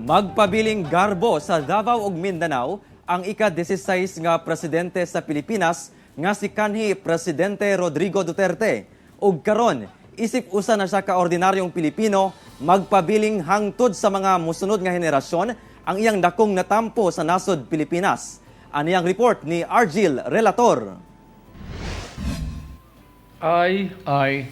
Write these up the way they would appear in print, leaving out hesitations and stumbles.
Magpabiling garbo sa Davao ug Mindanao ang ika-16 nga presidente sa Pilipinas nga si kanhi Presidente Rodrigo Duterte. Ug karon, isip usa na siya ka ordinaryong Pilipino, magpabiling hangtod sa mga musunod nga henerasyon ang iyang dakong natampo sa nasod Pilipinas. Ani ang report ni Argil Relator. I, I,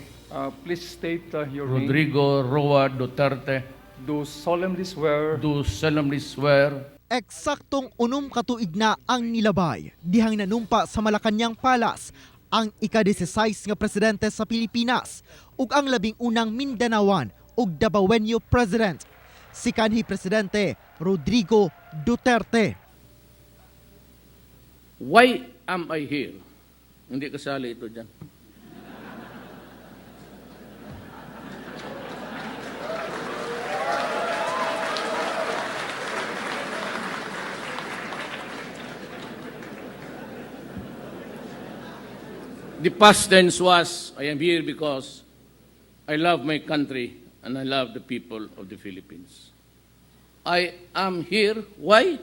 please state your name, Rodrigo Roa Duterte, do solemnly swear do solemnly swear Eksaktong 6 ka tuig na ang nilabay dihang nanumpa sa Malacañang Palace ang ika-16 nga presidente sa Pilipinas ug ang 11 Mindanaoan ug Dabawenyo president, si kanhi Presidente Rodrigo Duterte. Why am I here? Hindi kasali ito dyan. The past tense was, I am here because I love my country and I love the people of the Philippines. I am here, why?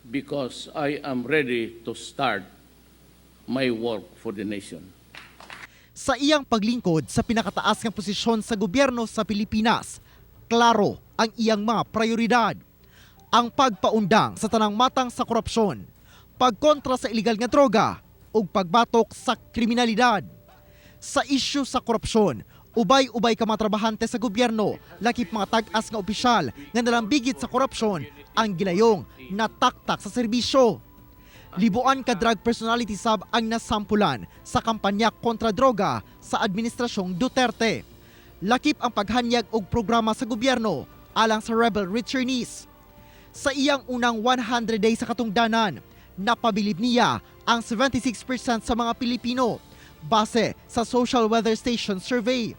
Because I am ready to start my work for the nation. Sa iyang paglingkod sa pinakataas nga posisyon sa gobyerno sa Pilipinas, klaro ang iyang mga prioridad. Ang pagpaundang sa tanang matang sa korupsyon, pagkontra sa ilegal nga droga, ug pagbatok sa kriminalidad. Sa isyu sa korupsyon, ubay-ubay ka mga trabahante sa gobyerno, lakip mga tag-as nga opisyal nga nalambigit sa korupsyon ang gilayong nataktak sa serbisyo. Libuan ka drug personality sab ang nasampulan sa kampanya kontra droga sa administrasyong Duterte. Lakip ang paghanyag og programa sa gobyerno alang sa rebel returnees. Sa iyang unang 100 days sa katungdanan, napabilib niya ang 76% sa mga Pilipino base sa Social Weather Station Survey.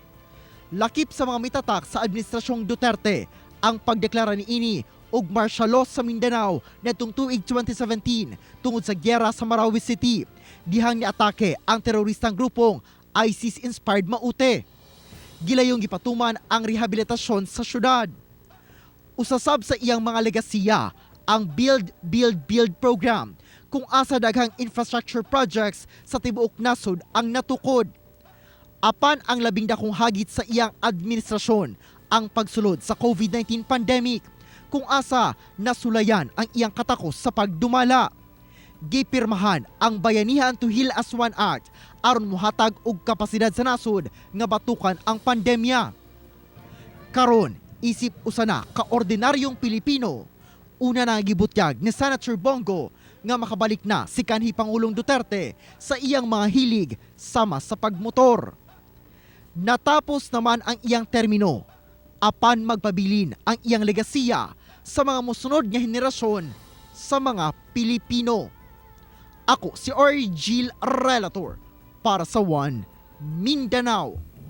Lakip sa mga mitatak sa administrasyong Duterte ang pagdeklara ni ini og martial law sa Mindanao nitong tuig 2017 tungod sa gyera sa Marawi City. Dihang niatake ang teroristang grupong ISIS-inspired Maute. Gilayong gipatuman ang rehabilitasyon sa syudad. Usasab sa iyang mga legasiya ang Build, Build, Build program kung asa daghang infrastructure projects sa tibuok nasod ang natukod. Apan ang labing dakong hagit sa iyang administrasyon ang pagsulod sa COVID-19 pandemic kung asa nasulayan ang iyang katakos sa pagdumala. Gipirmahan ang Bayanihan to Heal as One Act aron mohatag og kapasidad sa nasod nga batukan ang pandemya. Karon, isip usa na kaordinaryong Pilipino, una na gibutyag ni Senator Bongo nga makabalik na si kanhi Pangulong Duterte sa iyang mga hilig sama sa pagmotor. Natapos naman ang iyang termino, apan magpabilin ang iyang legasiya sa mga musunod nga henerasyon sa mga Pilipino. Ako si Argil Relator para sa One Mindanao.